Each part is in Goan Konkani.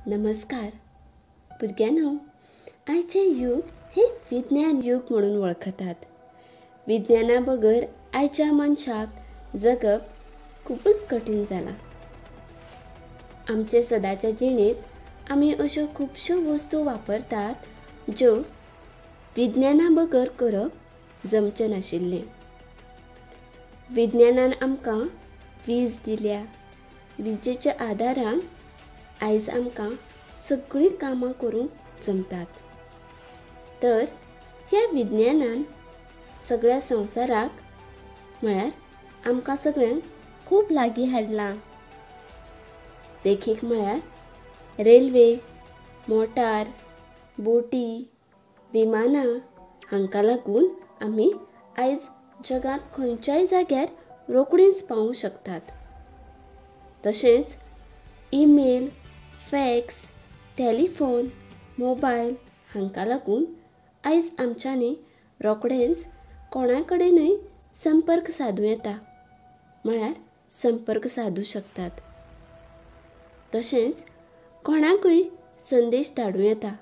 नमस्कार भुरग्यांनो, आयचें यूग हें विज्ञान यूग म्हणून वळखतात. विज्ञाना बगर आयच्या मनशाक जगप खुबूच कठीण जालां. आमचे सदांच्या जिणेंत आमी अश्यो खुबश्यो वस्तू वापरतात ज्यो विज्ञाना बगर करप जमचें नाशिल्लें. विज्ञानान आमकां वीज दिल्या. विजेच्या आदारान आयज आमकां सगळीं कामां करूंक जमतात. तर ह्या विज्ञानान सगळ्या संवसाराक म्हळ्यार आमकां सगळ्यांक खूब लागीं हाडलां. देखीक म्हळ्यार रेल्वे, मोटार, बोटी, विमानां हांकां लागून आमी आयज जगांत खंयच्याय जाग्यार रोखडींच पावूंक शकतात. तशेंच ईमेल, फॅक्स, टेलिफोन, मोबायल हांकां लागून आयज आमच्यांनी रोखडेंच कोणा कडेनूय संपर्क सादूं येता, म्हळ्यार संपर्क सादूं शकतात. तशेंच कोणाकूय संदेश धाडूं येता.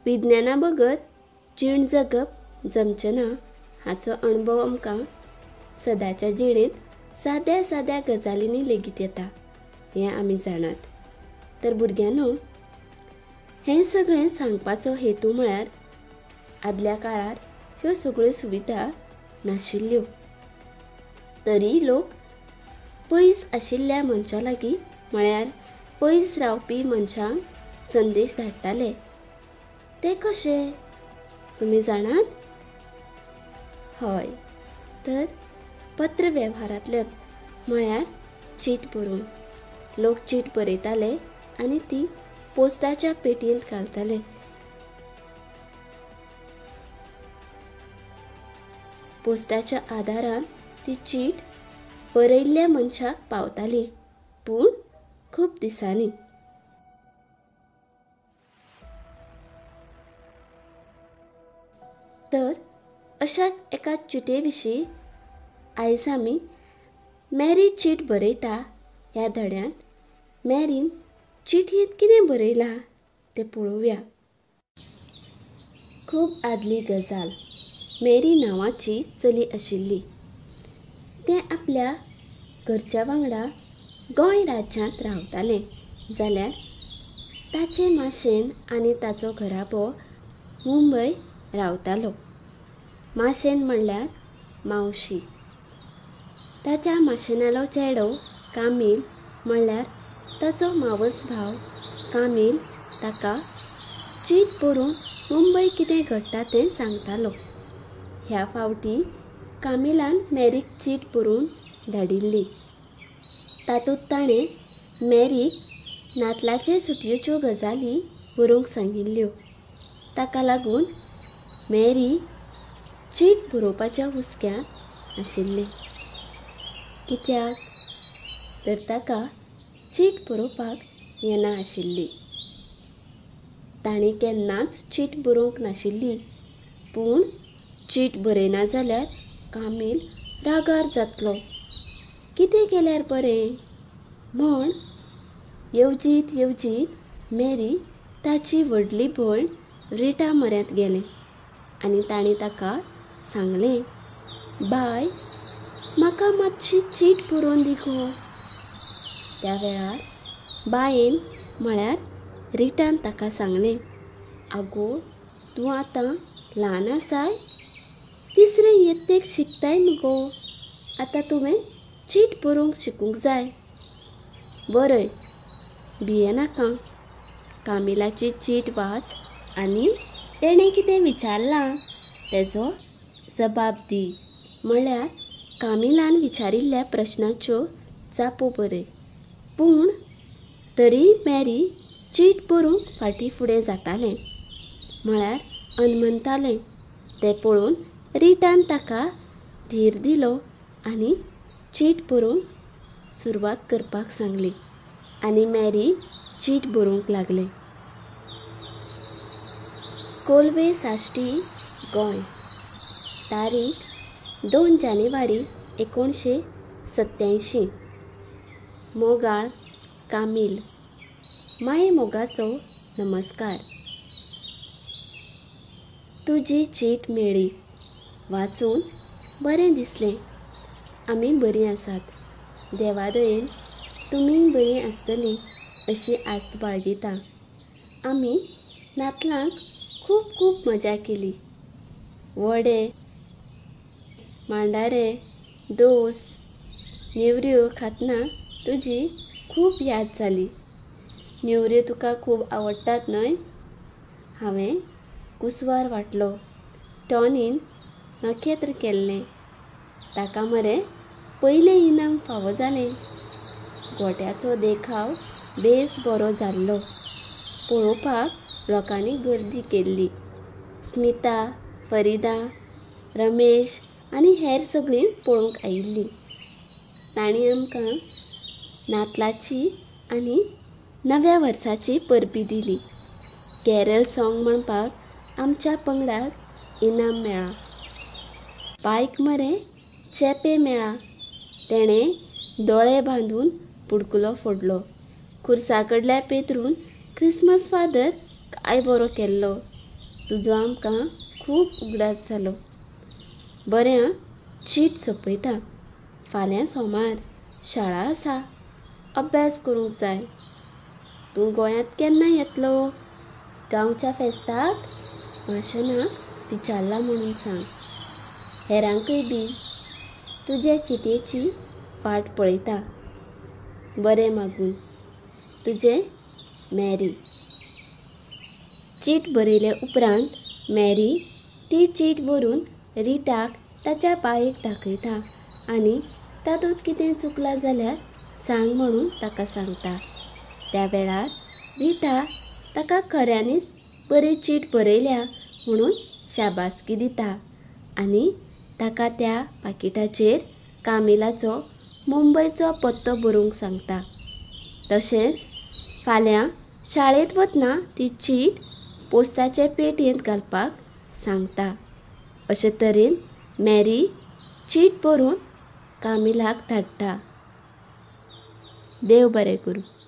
विज्ञाना बगर जीण जगप जमचें ना हाचो अणभव आमकां सदांच्या जिणेंत साद्या साद्या गजालींनी लेगीत येता हें आमी जाणात. तर भुरग्यांनो, हें सगळें सांगपाचो हेतू म्हळ्यार आदल्या काळार ह्यो सगळ्यो सुविधा नाशिल्ल्यो, तरी लोक पयस आशिल्ल्या मनशां लागीं म्हळ्यार पयस रावपी मनशांक संदेश धाडटाले. ते कशे तुमी जाणात? हय, तर पत्र वेव्हारांतल्यान, म्हळ्यार चीट बरोवन. लोक चीट बरयताले आनी ती पोस्टाच्या पेटयेंत घालताले. पोस्टाच्या आदारान ती चीट बरयल्ल्या मनशाक पावताली, पूण खूब दिसांनी. तर अशाच एका चिटे विशीं आयज आमी मॅरी चीट बरयता ह्या धड्यांत मॅरीन चिटयेंत कितें बरयलां तें पळोवया. खूब आदली गजाल. मॅरी नांवाची चली आशिल्ली. तें आपल्या घरच्या वांगडा गोंय राज्यांत रावतालें. जाल्यार ताचे माशेन आनी ताचो घराबो मुंबय रावतालो. माशेन म्हणल्यार मावशी. ताच्या माशेनालो चेडो कामील म्हणल्यार ताचो मावस भाव कामील ताका चीट बरोवन मुंबय कितें घडटा तें सांगतालो. ह्या फावटी कामिलान मॅरीक चीट बरोवन धाडिल्ली. तातूंत ताणें मॅरीक नातलाचे सुटयेच्यो गजाली बरोवंक सांगिल्ल्यो. ताका लागून मॅरी चीट बरोवपाच्या हुस्क्यांत आशिल्लें. कित्याक तर ताका चीट बरोवपाक येना आशिल्ली. ताणें केन्नाच चीट बरोवंक नाशिल्ली, पूण चीट बरयना जाल्यार कामील रागार जातलो. कितें केल्यार बरें म्हण येवजीत येवजीत मॅरी ताची व्हडली भयण रिटा म्हऱ्यांत गेलें आनी ताणें ताका सांगलें, बाय, म्हाका मातशी चीट बरोवन दी गो. त्या वेळार बायेन म्हळ्यार रिटान ताका सांगलें, आगो, तूं आतां ल्हान आसाय, तिसरे यत्तेक शिकताय मुगो, आतां तुवें चीट बरोवंक शिकूंक जाय. बरय, भियेनाका. कामिलाची चीट वाच आनी तेणें कितें विचारलां तेजो जबाब दी, म्हळ्यार कामिलान विचारिल्ल्या प्रश्नाच्यो जापो बरय. पूण तरी मॅरी चीट बरोवंक फाटीं फुडें जातालें, म्हळ्यार अनमनतालें. तें पळोवन रिटान ताका धीर दिलो आनी चीट बरोवंक सुरवात करपाक सांगली आनी मॅरी चीट बरोवंक लागलें. कोलवे, साश्टी, गोंय. तारीख 2 जानेवारी 1987. मोगाळ कामील. माये मोगाचो नमस्कार. तुजी चीट मेळ्ळी, वाचून बरें दिसलें. आमी बरीं आसात, देवादयेन तुमी बरीं आसतलीं अशी आस्त बाळगिता. आमी नातलांक खूब खूब मजा केली. वडे, मांडारे, दोस, नेवऱ्यो खातना तुजी खूब याद जाली. नेवऱ्यो तुका खूब आवडटात न्हय? हांवें कुसवार वांटलो. टॉनीन नखेत्र केल्लें. ताका मरे पयलें इनाम फावो जालें. गोट्याचो देखाव बेस बरो जाल्लो. पळोवपाक लोकांनी गर्दी केल्ली. स्मिता, फरिदा, रमेश आनी हेर सगळीं पळोवंक आयिल्लीं. तांणी आमकां नातलाची आनी नव्या वर्साची परबी दिली. कॅरल सॉंग म्हणपाक आमच्या पंगडाक इनाम मेळ्ळां. बायक मरे चेपें मेळ्ळां. तेणें दोळे बांदून पुडकुलो फोडलो. खुर्सा कडल्या पेत्रून क्रिसमस फादर काय बरो केल्लो. तुजो आमकां खूब उगडास जालो. बरें आं, चीट सोंपयता. फाल्यां सोमार, शाळा आसा, अभ्यास करूंक जाय. तूं गोंयांत केन्ना येतलो? गांवच्या फेस्ताक माशनाक विचारलां म्हणून सांग. हेरांकय बी. तुजे चिटयेची वाट पळयता. बरें मागून. तुजें मॅरी. चीट बरयले उपरांत मॅरी ती चीट व्हरून रिटाक ताच्या बायेक दाखयता आनी तातूंत कितें चुकलां जाल्यार सांग म्हणून ताका सांगता. त्या वेळार रिटा ताका खऱ्यांनीच बरी चीट बरयल्या म्हणून शाबासकी दिता आनी ताका त्या पाकिटाचेर कामिलाचो मुंबयचो पत्तो बरोवंक सांगता. तशेंच फाल्यां शाळेंत वतना ती चीट पोस्टाचे पेटयेंत घालपाक सांगता. अशे तरेन मॅरी चीट बरोवन कामिलाक धाडटा. देव बरें करूं.